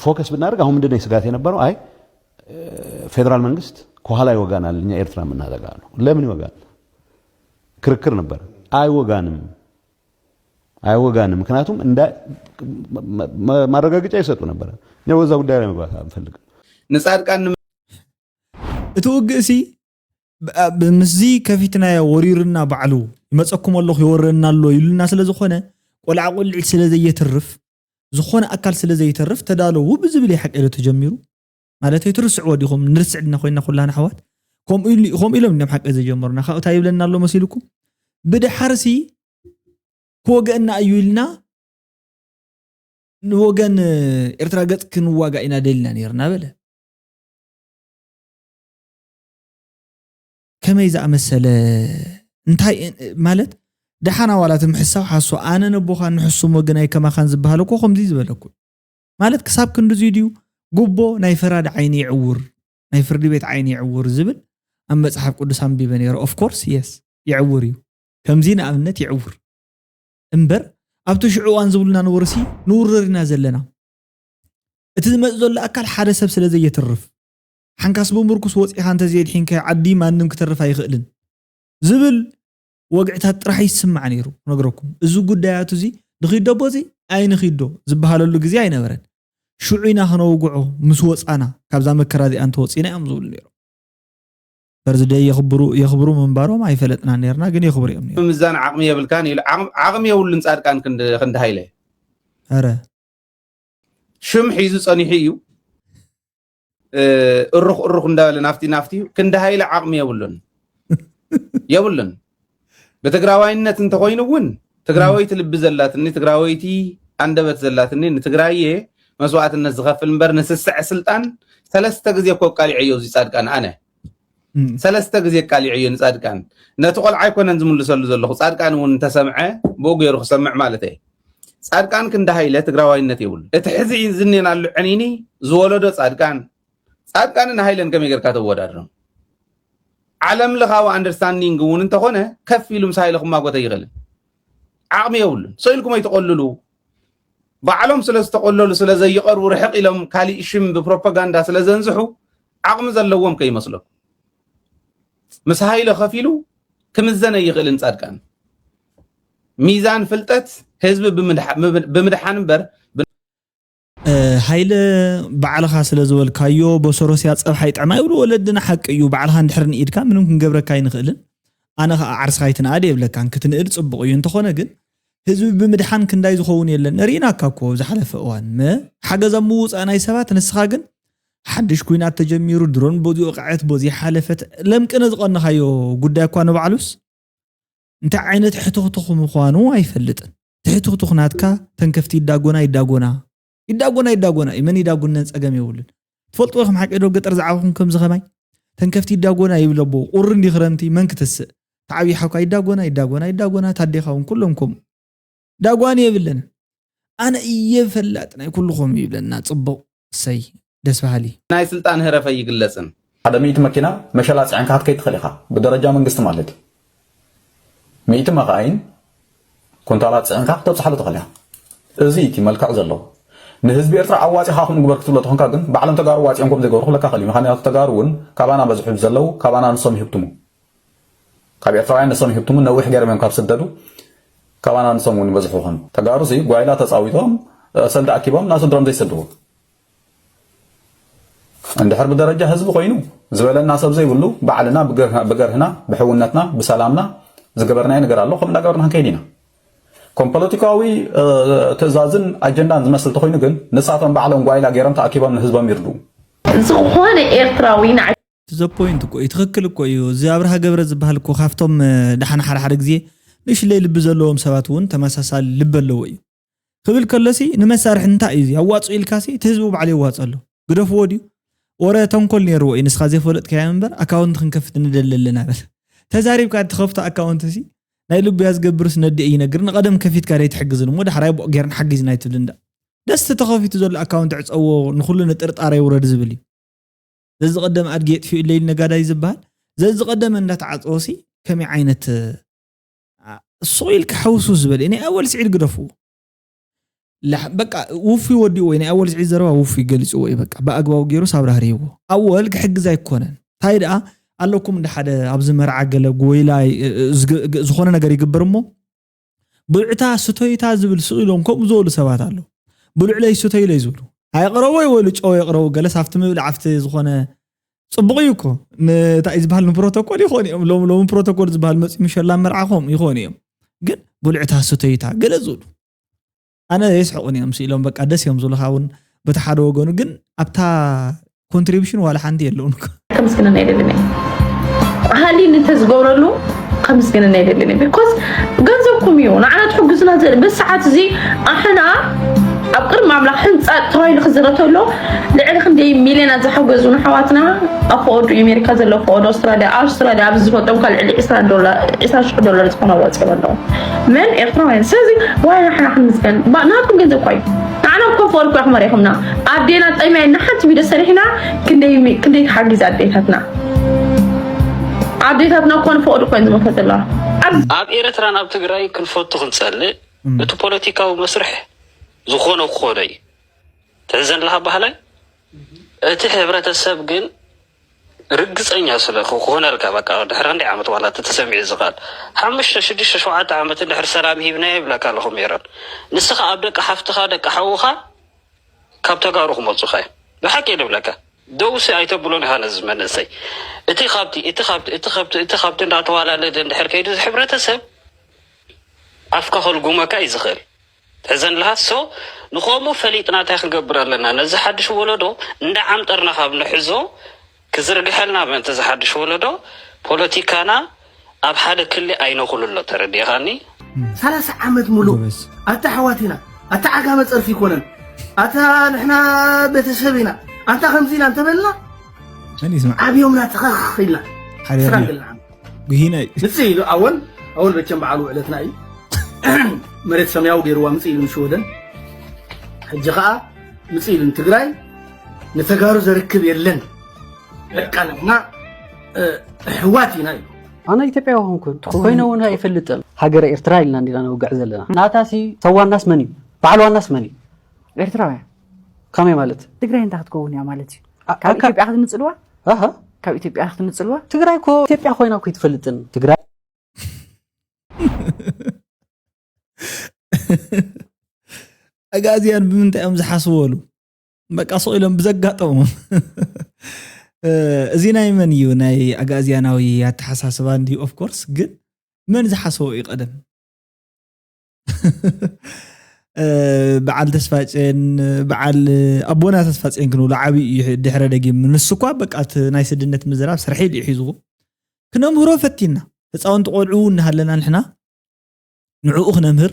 ፎከስ ብናደርግ አሁን ምንድነው ስጋት የነበረው? አይ ፌዴራል መንግስት ከኋላ ይወጋናል እኛ ኤርትራ የምናጠቃ ነው። ለምን ይወጋል? ክርክር ነበር። አይወጋንም፣ አይወጋንም። ምክንያቱም ማረጋገጫ ይሰጡ ነበረ። እኛ በዛ ጉዳይ ላይ መግባት አንፈልግም። ንጻድቃን እቲ ውግእ ሲ ምስዚ ከፊትናዮ ወሪርና ባዕሉ ይመፀኩም ኣለኹ ይወረና ኣሎ ኢሉና ስለ ዝኾነ ቆልዓ ቆልዒት ስለ ዘየትርፍ ዝኾነ ኣካል ስለ ዘይተርፍ ተዳለዉ ብዝብል ሓቂ ዶ ተጀሚሩ ማለት ኣይትርስዕዎ ዲኹም ንርስዕ ድና ኮይና ኩላና ኣሕዋት ከምኡ ኢሎም እዮም ሓቂ ዘጀመሩና ካብኡ እንታይ ይብለና ኣሎ መሲልኩም ብድሓርሲ ክወገአና እዩ ኢልና ንወገን ኤርትራ ገጽ ክንዋጋ ኢና ደልና ነርና በለ ከመይ ዝኣመሰለ እንታይ ማለት ደሓና ዋላ እቲ ምሕሳው ሓሶ ኣነ ነቦኻን ንሕሱም ወገናይ ከማኻን ዝበሃል እኮ ከምዚ ዝበለኩ ማለት ክሳብ ክንድዚ ድዩ ጉቦ ናይ ፈራድ ዓይኒ ይዕውር ናይ ፍርዲ ቤት ዓይኒ ይዕውር ዝብል ኣብ መፅሓፍ ቅዱስ ኣንቢበ ነይረ ኦፍኮርስ የስ ይዕውር እዩ ከምዚ ንኣብነት ይዕውር እምበር ኣብቲ ሽዑ እዋን ዝብሉና ንወርሲ ንውርር ኢና ዘለና እቲ ዝመፅ ዘሎ ኣካል ሓደ ሰብ ስለ ዘየትርፍ ሓንካስ ብምርኩስ ወፂኻ እንተዘየድሒንካዮ ዓዲ ማንም ክተርፍ ኣይኽእልን ዝብል ወግዕታት ጥራሕ ይስማዕ ነይሩ ክነግረኩም እዚ ጉዳያቱ እዚ ንኺዶ ቦዚ ኣይንኺዶ ዝበሃለሉ ግዜ ኣይነበረን ሽዑ ኢና ክነውግዖ ምስ ወፃና ካብዛ መከራ እዚኣ እንተወፂና እዮም ዝብሉ ነይሮም በርዝደይ የኽብሩ የኽብሩ ምንባሮም ኣይፈለጥናን ነርና ግን የኽብሩ እዮም ነይሮም ምምዛን ዓቕሚ የብልካን ኢሉ ዓቕሚ ዓቕሚ የብሉን ፃድቃን ክንዲ ክንዲ ሃይለ ኧረ ሽም ሒዙ ፀኒሑ እዩ እሩኽ እሩኽ እንዳበለ ናፍቲ ናፍቲ ክንዲ ሃይለ ዓቕሚ የብሉን የብሉን ብትግራዋይነት እንተኮይኑ እውን ትግራወይቲ ልቢ ዘላትኒ ትግራወይቲ ኣንደበት ዘላትኒ ንትግራየ መስዋእትነት ዝኸፍል እምበር ንስስዐ ስልጣን ሰለስተ ግዜ እኮ ኣቃሊዐዮ እዚ ፃድቃን ኣነ ሰለስተ ግዜ ኣቃሊዐዮ ንፃድቃን። ነቲ ቆልዓ ኣይኮነን ዝምልሰሉ ዘለኹ፣ ፃድቃን እውን እንተሰምዐ ብኡ ገይሩ ክሰምዕ ማለት እየ። ፃድቃን ክንዲ ሃይለ ትግራዋይነት የብሉ። እቲ ሕዚ ዝኔናሉ ዕኒኒ ዝወለዶ ፃድቃን፣ ፃድቃንን ሃይለን ከመይ ጌርካ ተወዳድሮም? ዓለም ለኻዊ ኣንደርስታንዲንግ እውን እንተኾነ ከፍ ኢሉ ምስ ሃይለ ክማጎት ኣይኽእልን። ዓቕሚ የብሉን። ሰው ኢልኩም ኣይትቆልሉ። ባዕሎም ስለ ዝተቆለሉ ስለ ዘይቀርቡ ርሕቕ ኢሎም ካሊእ ሽም ብፕሮፓጋንዳ ስለ ዘንዝሑ ዓቕሚ ዘለዎም ከይመስለኩም። ምስ ሃይለ ከፊሉ ክምዘን ኣይኽእልን ፃድቃን። ሚዛን ፍልጠት ህዝቢ ብምድሓ- ብምድሓን እምበር ሃይለ ባዕልኻ ስለ ዝበልካዮ በሰሮስያ ፀብሓ ይጥዕማ ይብሉ ወለድና። ሓቂ እዩ። ባዕልኻ እንድሕር ንኢድካ ምንም ክንገብረካ ኣይንኽእልን። ኣነ ከዓ ዓርስኻ ኣይትንኣድ የብለካን። ክትንእድ ፅቡቕ እዩ። እንተኾነ ግን ህዝቢ ብምድሓን ክንዳይ ዝኸውን የለን። ርኢናካ እኮ ኣብ ዝሓለፈ እዋን መ ሓገዝ ኣብ ምውፃእ ናይ ሰባት። ንስኻ ግን ሓድሽ ኩናት ተጀሚሩ ድሮን በዚ ወቕዐት በዚ ሓለፈት ለምቅነ ዝቐንኻዮ ጉዳይ እኳ ንባዕሉስ እንታይ ዓይነት ሕትኽትኽ ምዃኑ ኣይፈልጥን። ትሕትኽትኽ ናትካ ተንከፍቲ ይዳጎና ይዳጎና ይዳጎና ይዳጎና እዩ። መን ይዳጉነን ፀገም የብሉን። ትፈልጥዎ ከም ሓቂ ዶ ገጠር ዝዓበኹም ከምዚ ከማይ ተንከፍቲ ይዳጎና ይብል ኣቦ። ቁሪ እንዲ ክረምቲ መን ክትስእ? ተዓብዩ ሓውካ ይዳጎና ይዳጎና ይዳጎና ታዴኻ እውን ኩሎም ከምኡ ዳጓን የብልን። ኣነ እየ ፈላጥ ናይ ኩልኹም ይብለና። ፅቡቕ እሰይ ደስ በሃሊ። ናይ ስልጣን ህረፈ ይግለፅን። ሓደ ሚእቲ መኪና መሸላ ፅዕንካ ክትከይድ ትኽእል ኢኻ፣ ብደረጃ መንግስቲ ማለት እዩ። ሚእቲ መኻይን ኩንታላት ፅዕንካ ክተብፅሓሉ ትኽእል ኢኻ። እዚ እቲ መልክዕ ዘለዎ ንህዝቢ ኤርትራ ኣዋፂኻ ከምኡ ግበር ክትብሎ ተኾንካ ግን ባዕሎም ተጋሩ ዋፂኦም ከም ዘይገብሩ ክብለካ ክእል እዩ። ምክንያቱ ተጋሩ እውን ካባና በዝሑ ዘለዉ ካባና ንሶም ይህብትሙ። ካብ ኤርትራውያን ንሶም ይህብትሙ ነዊሕ ገይሮም እዮም ካብ ስደዱ ካባና ንሶም እውን ይበዝሑ ይኾኑ። ተጋሩ ሲ ጓይላ ተፃዊቶም ሰልዲ ኣኪቦም ናብ ስድሮም ዘይሰድዎ። እንድሕር ብደረጃ ህዝቢ ኮይኑ ዝበለና ሰብ ዘይብሉ ባዕልና ብገርህና ብሕውነትና ብሰላምና ዝገበርናዮ ነገር ኣሎ ከምኡ እንዳገበርና ክንከይድ ኢና። ከም ፖለቲካዊ ትእዛዝን ኣጀንዳን ዝመስል ተኮይኑ ግን ንሳቶም ባዕሎም ጓይላ ገይሮም ተኣኪቦም ንህዝቦም ይርድኡ። ዝኾነ ኤርትራዊ ንዓይ to the point እኮ እዩ። ትኽክል እኮ እዩ። እዚ ኣብርሃ ገብረ ዝበሃል እኮ ካብቶም ደሓን ሓደ ሓደ ግዜ ንእሽለይ ልቢ ዘለዎም ሰባት እውን ተመሳሳሊ ልቢ ኣለዎ እዩ ክብል ከሎሲ ንመሳርሒ እንታይ እዩ እዚ ኣዋፅኡ ኢልካሲ እቲ ህዝቢ ባዕሉ የዋፅእ ኣሎ። ግደፍዎ ድዩ? ወረ ተንኮል ነይርዎ እዩ። ንስኻ ዘይፈለጥካዮ እምበር ኣካውንት ክንከፍት ንደሊ ኣለና በል። ተዛሪብካ ትኸፍቶ ኣካውንት ሲ ናይ ልቡ እያ ዝገብርስ ነዲ እዩ ይነግር። ንቐደም ከፊትካ ደይ ትሕግዝን እሞ ዳሕራይ ቦቕ ጌርና ሓጊዝና ኣይትብል እንዳ ደስ ተኸፊቱ ዘሎ ኣካውንት ዕፀዎ ንኩሉ ንጥርጣረ ይውረድ ዝብል እዩ። ዘዝቐደመ ኣድጊ የጥፊኡ ለይል ነጋዳይ ዝበሃል ዘዝቐደመ እንዳተዓፀወሲ ከመይ ዓይነት ሱቕ ኢልካ ሕውሱ ዝበለ ናይ ኣወል ስዒድ ግደፍዎ። በቃ ውፉይ ወዲኡ ወይ ናይ ኣወል ስዒድ ዘረባ ውፉይ ገሊፅዎ እዩ። በቃ ብኣግባቡ ገይሩ ሳብራ ህርይዎ። ኣወል ክሕግዝ ኣይኮነን። እንታይ ደኣ ኣለኩም እንደ ሓደ ኣብዚ መርዓ ገለ ጎይላ ዝኾነ ነገር ይግበር እሞ ብልዕታ ስተይታ ዝብል ስቕ ኢሎም ከምኡ ዝበሉ ሰባት ኣለዉ። ብልዕለይ ስተይለይ ዝብሉ ኣይቕረቦ ይበሉ ጨው የቕረቡ ገለስ ኣብቲ ምብላዕ ኣብቲ ዝኾነ ፅቡቕ እዩ እኮ እንታይ ዝበሃል ንፕሮቶኮል ይኾኑ እዮም። ሎም ሎም ፕሮቶኮል ዝበሃል መፂ ምሸላ መርዓ ከምኡ ይኾኑ እዮም። ግን ብልዕታ ስተይታ ገለ ዝብሉ ኣነ የስሕቑን እዮም ስኢሎም በቃ ደስ እዮም ዝብሉኻ እውን በቲ ሓደ ወገኑ ግን ኣብታ ኮንትሪቢሽን ዋላ ሓንቲ የለውን እኮ። ከመስግነና ኣይደልን እየ ሃሊኒ እንተዝገብረሉ ከመስግነና ኣይደልን እየ because ገንዘብኩም እዩ ንዓና ትሕግዙና ዘለ በዚ ሰዓት እዚ ኣሕና ኣብ ቅድሚ ኣምላኽ ሕንፃ ተባሂሉ ክዝረተሎ ልዕሊ ክንደይ ሚልዮናት ዝሓገዙ ንሓዋትና ኣብ ፈቐዱ ኣሜሪካ ዘለዉ ፈቐዱ ኣውስትራልያ ኣውስትራልያ ኣብዚ ዝፈልጦም ካብ ልዕሊ ዒስራ ዶላር ዒስራ ሽሕ ዶላር ዝኾነ ኣዋፂኦም ኣለዉ መን ኤርትራውያን ስለዚ ዋይ ንሕና ክንምስገን ናትኩም ገንዘብ ኳዩ ንዓና ከም ፈቐድኩ ኢኹም ኣሪኹምና ኣዴና ጠሚያ ኢልና ሓንቲ ቪድዮ ሰሪሕና ክንደይ ክንደይ ትሓግዝ ኣዴታትና ኣዴታትና እኮ ንፈቐዱ ኮይን ዝሞተት ዘለዋ ኣብ ኤርትራን ኣብ ትግራይ ክንፈቱ ክንጸልእ እቲ ፖለቲካዊ መስርሕ ዝኾነ ክኾነ እዩ ትሕዘን ለካ ባህላይ እቲ ሕብረተሰብ ግን ርግፀኛ ስለ ክኾነልካ በቃ ድሕሪ ክንደይ ዓመት ዋላ እቲ ተሰሚዑ እዚ ቃል ሓሙሽተ ሽዱሽተ ሸውዓተ ዓመት እንድሕር ሰላም ሂብናዮ ይብለካ ኣለኹ ሜሮን ንስኻ ኣብ ደቂ ሓፍትኻ ደቂ ሓውኻ ካብ ተጋሩ ክመፁኻ እዮም ብሓቂ ንብለካ ደውሲ ኣይተብሎን ኢኻ ነዚ መንእሰይ እቲ ካብቲ እቲ ካብቲ እቲ ካብቲ እቲ ካብቲ እንዳተዋላለደ እንድሕር ከይዱ እዚ ሕብረተሰብ ኣፍካ ከልጉመካ እዩ ዝኽእል ትሕዘን ኣለካ so ንኸምኡ ፈሊጥና እንታይ ክንገብር ኣለና ነዚ ሓድሽ ወለዶ እንዳዓምጠርና ካብ ንሕዞ ክዝርግሐልና ምእንቲ እዚ ሓድሽ ወለዶ ፖለቲካና ኣብ ሓደ ክሊ ኣይነኹልሎ ተረዲእኻኒ ሰላሳ ዓመት ሙሉእ ኣታ ኣሕዋት ኢና ኣታ ዓጋመ ፀርፊ ይኮነን ኣታ ንሕና ቤተሰብ ኢና ኣንታ ከምዚ ኢና እንተበልና ዓብዮምና ተኸኽ ኢልና ሓሪርና ስራንግልና ጉሂና እዩ ምጽእ ኢሉ ኣወል ኣወል በቸም በዓሉ ዕለትና እዩ። መሬት ሰማያዊ ገይርዋ ምጽእ ኢሉ ንሽወደን። ሕጂ ከዓ ምጽእ ኢሉ ንትግራይ ንተጋሩ ዘርክብ የለን። በቃ ንሕና ኣሕዋት ኢና እዩ። ኣነ ኢትዮጵያዊ ኾንኩ ኮይነ እውን ኣይፈልጥን። ሃገረ ኤርትራ ኢልና እንዲና ነውግዕ ዘለና። ናታሲ ሰብ ዋናስ መን እዩ? በዓል ዋናስ መን እዩ? ኤርትራውያን ከመይ ማለት? ትግራይ እንታይ ክትከውን እያ ማለት እዩ? ኣ- ካብ ኣካ- ኢትዮጵያ ክትንፅልዋ ኣሃ ካብ ኢትዮጵያ ክትንፅልዋ ትግራይ እኮ ኢትዮጵያ ኮይና እኮ ይትፈልጥን። ትግራይ ኣጋዚያን ብምንታይ እዮም ዝሓስበሉ? በቃ ስቕ ኢሎም ብዘጋጠሞም። እዚ ናይ መን እዩ? ናይ ኣጋዚያናዊ ኣተሓሳስባ እንዲ ኦፍኮርስ፣ ግን መን ዝሓስቦ እዩ ቀደም? በዓል ተስፋጼን በዓል ኣቦና ተስፋጼን ክንብሎ ዓብዪ እዩ። ድሕረ ደጊም ንሱ እኳ በቃ እቲ ናይ ስድነት ምዝራብ ስርሒ ኢሉ እዩ ሒዝዎ። ክነምህሮ ፈቲና ህፃውንቲ ቆልዑ እናሃለና ንሕና ንዕኡ ክነምህር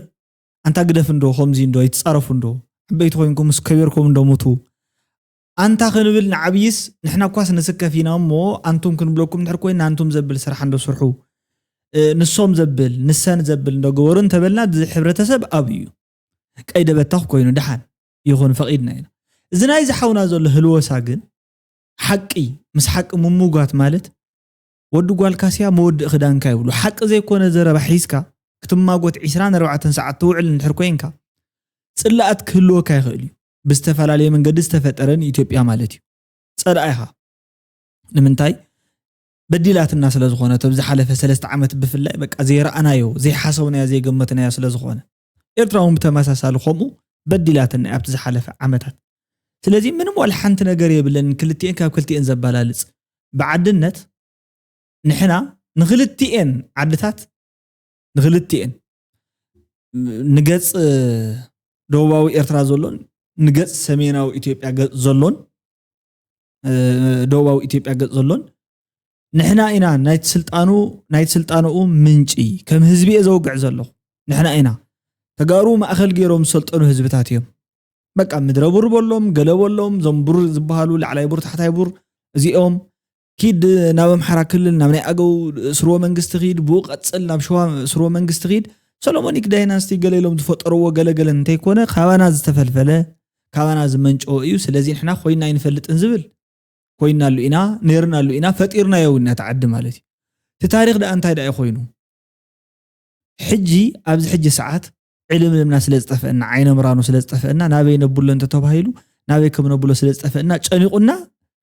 ኣንታ ግደፍ እንዶ ከምዚ እንዶ ይትፃረፉ እንዶ ዓበይቲ ኮይንኩም ምስ ከቢርኩም እንዶ ሙቱ ኣንታ ክንብል ንዓብይስ ንሕና እኳስ ንስከፍ ኢና እሞ ኣንቱም ክንብለኩም ድሕር ኮይና ኣንቱም ዘብል ስራሕ እንዶ ስርሑ ንሶም ዘብል ንሰን ዘብል እንዶ ገበሩ እንተበልና እዚ ሕብረተሰብ ኣብ እዩ ቀይደ በታኽ ኮይኑ ደሓን ይኹን ፈቒድና ኢና። እዚ ናይ ዝሓውና ዘሎ ህልወሳ ግን ሓቂ ምስ ሓቂ ምምጓት ማለት ወዲ ጓል ካስያ መወድእ ክዳንካ ይብሉ። ሓቂ ዘይኮነ ዘረባ ሒዝካ ክትማጎት ዒስራን ኣርባዕተን ሰዓት ትውዕል እንድሕር ኮይንካ ፅላኣት ክህልወካ ይኽእል እዩ። ብዝተፈላለየ መንገዲ ዝተፈጠረ ንኢትዮጵያ ማለት እዩ። ፀላኢኻ ንምንታይ በዲላትና ስለ ዝኾነት ኣብ ዝሓለፈ ሰለስተ ዓመት ብፍላይ በቃ ዘይረኣናዮ ዘይሓሰብናዮ ዘይገመትናዮ ስለ ዝኾነ ኤርትራ እውን ብተመሳሳሊ ከምኡ በዲላትና እያ ኣብቲ ዝሓለፈ ዓመታት። ስለዚ ምንም ዋላ ሓንቲ ነገር የብለንን ክልቲኤን ካብ ክልቲኤን ዘበላልፅ ብዓድነት ንሕና ንክልቲኤን ዓድታት ንክልቲኤን ንገፅ ደቡባዊ ኤርትራ ዘሎን ንገፅ ሰሜናዊ ኢትዮጵያ ገፅ ዘሎን ደቡባዊ ኢትዮጵያ ገፅ ዘሎን ንሕና ኢና ናይቲ ስልጣኑ ናይቲ ስልጣንኡ ምንጪ ከም ህዝቢ እየ ዘውግዕ ዘለኹ። ንሕና ኢና ተጋሩ ማእኸል ገይሮም ዝሰልጠኑ ህዝብታት እዮም። በቃ ምድረ ቡር በሎም ገለ በሎም እዞም ቡር ዝበሃሉ ላዕላይ ቡር ታሕታይ ቡር እዚኦም ኪድ ናብ ኣምሓራ ክልል ናብ ናይ ኣገው ስርወ መንግስቲ ኪድ ብኡ ቀፅል ናብ ሸዋ ስርወ መንግስቲ ኪድ ሰሎሞኒክ ዳይናስቲ ገለ ኢሎም ዝፈጠርዎ ገለገለ እንተይኮነ ካባና ዝተፈልፈለ ካባና ዝመንጨወ እዩ። ስለዚ ንሕና ኮይና ኣይንፈልጥን ዝብል ኮይናሉ ኢና ነይርናሉ ኢና ፈጢርናዮ እውን ነቲ ዓዲ ማለት እዩ። እቲ ታሪክ ደኣ እንታይ ደኣ ኮይኑ ሕጂ ኣብዚ ሕጂ ሰዓት ዕልምልምና ስለ ዝጠፍአና ዓይነ ምራኑ ስለ ዝጠፍአና ናበይ ነብሎ እንተተባሂሉ ናበይ ከም ነብሎ ስለ ዝጠፍአና ጨኒቁና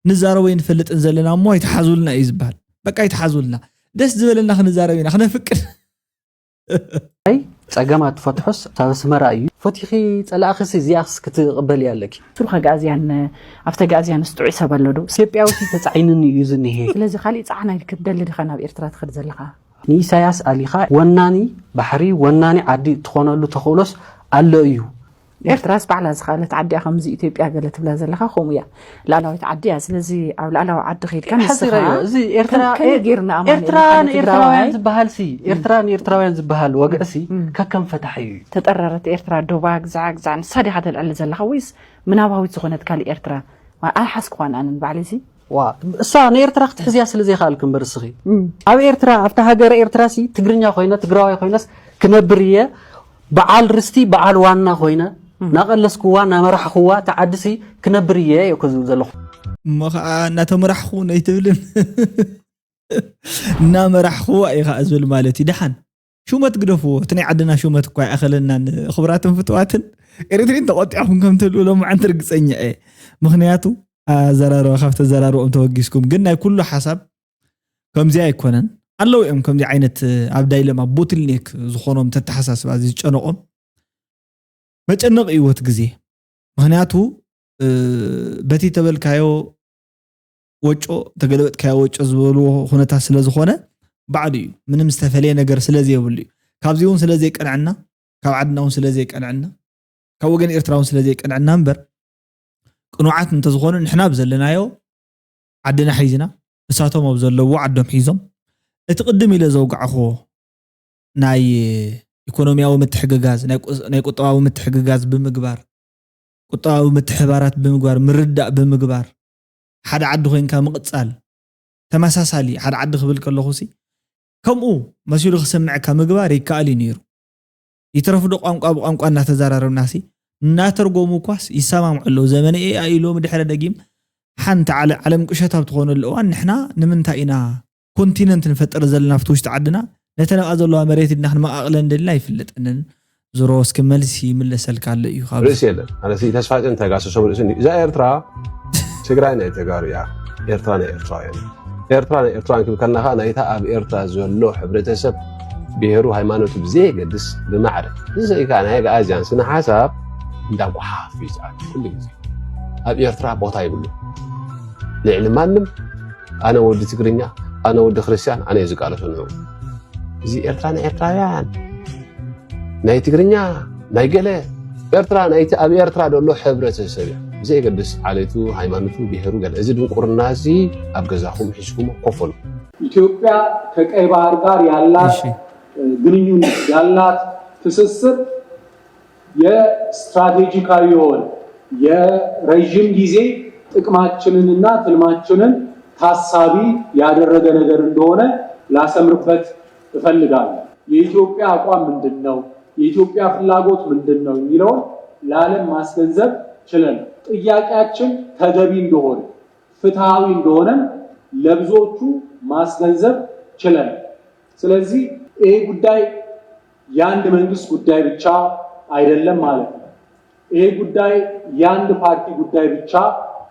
ንዛረቦ ኣይንፈልጥን ዘለና እሞ ኣይትሓዙልና እዩ ዝበሃል። በቃ ኣይትሓዙልና ደስ ዝበለና ክንዛረብ ኢና ክነፍቅድ ኣይ ጸገማት ትፈትሖስ ካብ ኣስመራ እዩ። ፈቲኺ ጸላእኽሲ እዚኣኽስ ክትቕበልያ ኣለኪ። ስሩኻ ጋእዝያን ኣብተ ጋእዝያንስ ጥዑይ ሰብ ኣሎ ዶ? ኢትዮጵያዊ ሲ ተጻዒንኒ እዩ ዝኒሄ። ስለዚ ካሊእ ጻዕናይ ክትደሊ ዲኻ ናብ ኤርትራ ትኸድ ዘለኻ? ንኢሳያስ ኣሊኻ ወናኒ ባሕሪ ወናኒ ዓዲ እትኾነሉ ተኽእሎስ ኣሎ እዩ። ኤርትራስ ባዕላ ዝኸኣለት ዓዲ እያ ከምዚ ኢትዮጵያ ገለ ትብላ ዘለኻ ከምኡ እያ። ላዕላዊት ዓዲ እያ ስለዚ ኣብ ላዕላዊ ዓዲ ከይድካ ንስኻ ሓዚረዮ እዚ ኤርትራ ከመይ ጌርና ኣማኑኤል ኤርትራ ሓደ ንኤርትራውያን ትግራዋይ ዝበሃል ሲ ኤርትራ ንኤርትራውያን ዝበሃል ወግዒ ሲ ከከም ፈታሒ እዩ። ተጠረረት ኤርትራ ዶባ ግዛዕ ግዛዕ ንሳ ዲኻ ተልዕል ዘለኻ ወይስ ምናባዊት ዝኾነት ካሊእ ኤርትራ ኣይሓስክዋን ኣነ ንባዕለይ ሲ ዋ እሳ ንኤርትራ ክትሕዝያ ስለ ዘይከኣልክ እምበር እስኺ ኣብ ኤርትራ ኣብታ ሃገረ ኤርትራ ሲ ትግርኛ ኮይነ ትግራዋይ ኮይነስ ክነብር እየ በዓል ርስቲ በዓል ዋና ኮይነ ናቐለስክዋ ናመራሕኽዋ ተዓድሲ ክነብር እየ እየ እኮ ዝብል ዘለኹ። እሞ ከዓ እናተመራሕኹ ነይትብልን እናመራሕኽዋ እዩ ከዓ ዝብል ማለት እዩ። ደሓን ሹመት ግደፍዎ። እቲ ናይ ዓድና ሹመት እኳ ይኣኸለናን። ክቡራትን ፍትዋትን ኤርትሪን ተቆጢዕኹም ከም ትህልው ሎማዓንቲ ርግፀኛ እየ። ምክንያቱ ኣዘራርባ ካብ ተዘራርቦም ተበጊስኩም ግን ናይ ኩሉ ሓሳብ ከምዚ ኣይኮነን። ኣለዉ እዮም ከምዚ ዓይነት ኣብ ዳይለማ ቦትልኔክ ዝኾኖም ተተሓሳስባ ዝጨነቆም መጨነቕ እዩ ወት ግዜ። ምክንያቱ በቲ ተበልካዮ ወጮ ተገለበጥካዮ ወጮ ዝበልዎ ኩነታት ስለ ዝኾነ ባዕሉ እዩ። ምንም ዝተፈለየ ነገር ስለ ዘይብሉ እዩ። ካብዚ እውን ስለ ዘይቀንዐና ካብ ዓድና እውን ስለ ዘይቀንዐና ካብ ወገን ኤርትራ እውን ስለ ዘይቀንዐና እምበር ቅኑዓት እንተዝኾኑ ንሕና ብዘለናዮ ዓድና ሒዝና እሳቶም ኣብ ዘለዎ ዓዶም ሒዞም እቲ ቅድም ኢለ ዘውጋዕኽዎ ናይ ኢኮኖሚያዊ ምትሕግጋዝ ናይ ቁጠባዊ ምትሕግጋዝ ብምግባር ቁጠባዊ ምትሕባራት ብምግባር ምርዳእ ብምግባር ሓደ ዓዲ ኮይንካ ምቕፃል ተመሳሳሊ ሓደ ዓዲ ክብል ከለኹ ሲ ከምኡ መሲሉ ክስምዐካ ምግባር ይከኣል እዩ ነይሩ። ይትረፍ ዶ ቋንቋ ብቋንቋ እናተዘራረብና ሲ እናተርጎሙ እኳስ ይሰማምዑ ኣለዉ። ዘመነ ኤኣይ ኢሎም ድሕረ ደጊም ሓንቲ ዓለ- ዓለም ቁሸት ኣብ ትኾነሉ እዋን ንሕና ንምንታይ ኢና ኮንቲነንት ንፈጥር ዘለና ኣብቲ ውሽጢ ዓድና ነተን ኣብኣ ዘለዋ መሬት ድና ክንመቃቅለን ደልና ኣይፍለጠንን። ዝሮ እስኪ መልሲ ይምለሰልካ ኣሎ እዩ ካብ ርእሲ የለን። ኣነሲ ተስፋጭን ተጋሰሶም ርእሲ እዛ ኤርትራ ትግራይ ናይ ተጋሩ እያ። ኤርትራ ናይ ኤርትራውያን ኤርትራ ናይ ኤርትራውያን ክብል ከለና ከዓ ናይታ ኣብ ኤርትራ ዘሎ ሕብረተሰብ ብሄሩ ሃይማኖቱ ብዘየገድስ ብማዕረ እዚ ከዓ ናይ ኣግኣዝያን ስነ ሓሳብ እንዳጓሓፍ እዩ ዝኣቱ ኩሉ ግዜ ኣብ ኤርትራ ቦታ ይብሉ ልዕሊ ማንም ኣነ ወዲ ትግርኛ ኣነ ወዲ ክርስትያን ኣነ እዩ ዝቃለሶ ንዑ እዚ ኤርትራ ናይ ኤርትራውያን ናይ ትግርኛ ናይ ገለ ኤርትራ ናይቲ ኣብ ኤርትራ ዘሎ ሕብረተሰብ እዩ ብዘየገድስ ዓሌቱ ሃይማኖቱ ብሄሩ ገለ እዚ ድንቁርና እዚ ኣብ ገዛኹም ሒዝኩሞ ኮፈሉ ኢትዮጵያ ከቀይ ባህር ጋር ያላት እሺ። ግንኙነት ያላት ትስስር የስትራቴጂካዊ የሆነ የረዥም ጊዜ ጥቅማችንንና ትልማችንን ታሳቢ ያደረገ ነገር እንደሆነ ላሰምርበት እፈልጋለሁ። የኢትዮጵያ አቋም ምንድን ነው? የኢትዮጵያ ፍላጎት ምንድን ነው የሚለውን ለዓለም ማስገንዘብ ችለናል። ጥያቄያችን ተገቢ እንደሆነ ፍትሐዊ እንደሆነም ለብዙዎቹ ማስገንዘብ ችለናል። ስለዚህ ይሄ ጉዳይ የአንድ መንግስት ጉዳይ ብቻ አይደለም ማለት ነው። ይሄ ጉዳይ የአንድ ፓርቲ ጉዳይ ብቻ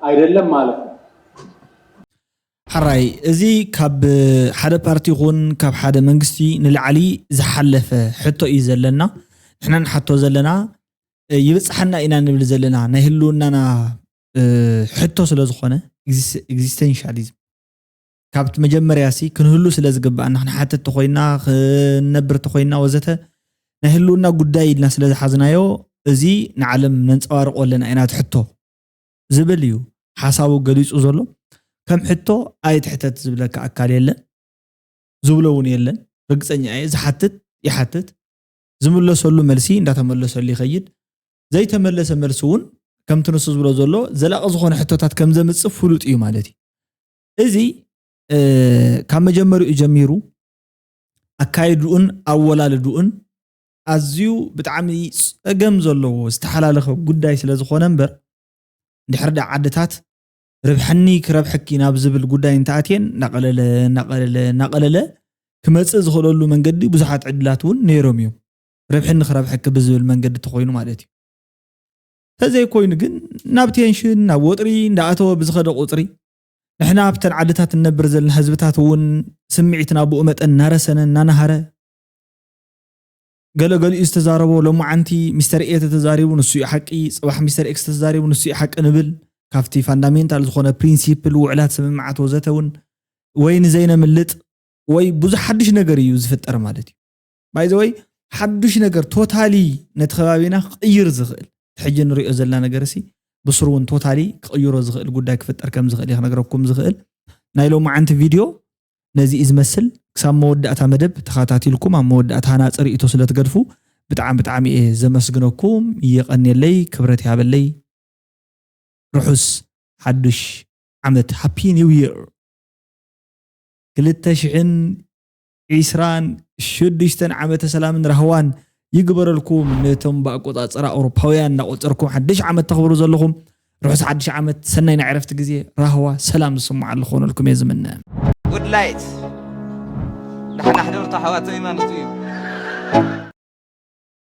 አይደለም ማለት ነው። ሕራይ እዚ ካብ ሓደ ፓርቲ ይኹን ካብ ሓደ መንግስቲ ንላዕሊ ዝሓለፈ ሕቶ እዩ ዘለና። ንሕና ንሓቶ ዘለና ይብፅሓና ኢና ንብል ዘለና ናይ ህልውናና ሕቶ ስለ ዝኾነ ኤግዚስተንሻሊዝም ካብቲ መጀመርያ ሲ ክንህሉ ስለ ዝግባኣና ክንሓተት ተኮይና ክንነብር ተኮይና ወዘተ ናይ ህልውና ጉዳይ ኢልና ስለ ዝሓዝናዮ እዚ ንዓለም ነንፀባርቆ ኣለና ኢና ትሕቶ ዝብል እዩ ሓሳቡ ገሊፁ ዘሎ ከም ሕቶ ኣይትሕተት ዝብለካ ኣካል የለን ዝብሎ እውን የለን ርግፀኛ እየ ዝሓትት ይሓትት ዝምለሰሉ መልሲ እንዳተመለሰሉ ይኸይድ ዘይተመለሰ መልሲ እውን ከምቲ ንሱ ዝብሎ ዘሎ ዘላቂ ዝኾነ ሕቶታት ከም ዘምፅእ ፍሉጥ እዩ ማለት እዩ እዚ ካብ መጀመሪኡ ጀሚሩ ኣካይድኡን ኣወላልድኡን ኣዝዩ ብጣዕሚ ፀገም ዘለዎ ዝተሓላለኸ ጉዳይ ስለ ዝኾነ እምበር እንድሕር ዳ ዓድታት ርብሐኒ ክረብሐኪ ናብ ዝብል ጉዳይ እንተኣትየን እናቐለለ እናቐለለ እናቐለለ ክመፅእ ዝኽእለሉ መንገዲ ብዙሓት ዕድላት እውን ነይሮም እዮም ርብሒ ንክረብሐኪ ብዝብል መንገዲ ተኮይኑ ማለት እዩ ተዘይኮይኑ ግን ናብ ቴንሽን ናብ ወጥሪ እንዳኣተወ ብዝኸደ ቁፅሪ ንሕና ኣብተን ዓድታት እንነብር ዘለና ህዝብታት እውን ስምዒትና ብኡ መጠን እናረሰነ እናነሃረ ገለገሊኡ ዝተዛረቦ ሎማዓንቲ ሚስተር ኤ ተተዛሪቡ ንሱ እዩ ሓቂ ፅባሕ ሚስተር ኤክስ ተተዛሪቡ ንሱ እዩ ሓቂ ንብል ካብቲ ፋንዳሜንታል ዝኾነ ፕሪንሲፕል ውዕላት ስምምዓት ወዘተ እውን ወይ ንዘይነምልጥ ወይ ብዙሕ ሓድሽ ነገር እዩ ዝፍጠር ማለት እዩ ባይዘወይ ሓዱሽ ነገር ቶታሊ ነቲ ከባቢና ክቕይር ዝኽእል ሕጂ ንሪኦ ዘለና ነገር ሲ ብስሩ እውን ቶታሊ ክቕይሮ ዝኽእል ጉዳይ ክፍጠር ከም ዝኽእል እዩ ክነግረኩም ዝኽእል ናይ ሎማዓንቲ ቪድዮ ነዚ እዩ ዝመስል ክሳብ መወዳእታ መደብ ተኸታቲልኩም ኣብ መወዳእታ ሃናፂ ርእቶ ስለ ትገድፉ ብጣዕሚ ብጣዕሚ እየ ዘመስግነኩም የቐንየለይ ክብረት ይሃበለይ ርሑስ ሓዱሽ ዓመት ሃፒ ኒው ይር ክልተ ሽሕን ዒስራን ሽዱሽተን ዓመተ ሰላምን ራህዋን ይግበረልኩም ነቶም ብኣቆፃፅራ ኣውሮፓውያን እናቆፀርኩም ሓድሽ ዓመት ተኽብሩ ዘለኹም ርሑስ ሓድሽ ዓመት ሰናይ ናይ ዕረፍቲ ግዜ ራህዋ ሰላም ዝስምዓሉ ክኾነልኩም እየ ዝምነ ጉድ ላይት ዳሕና ሕደርቱ ኣሕዋት ዘይማኖት እዩ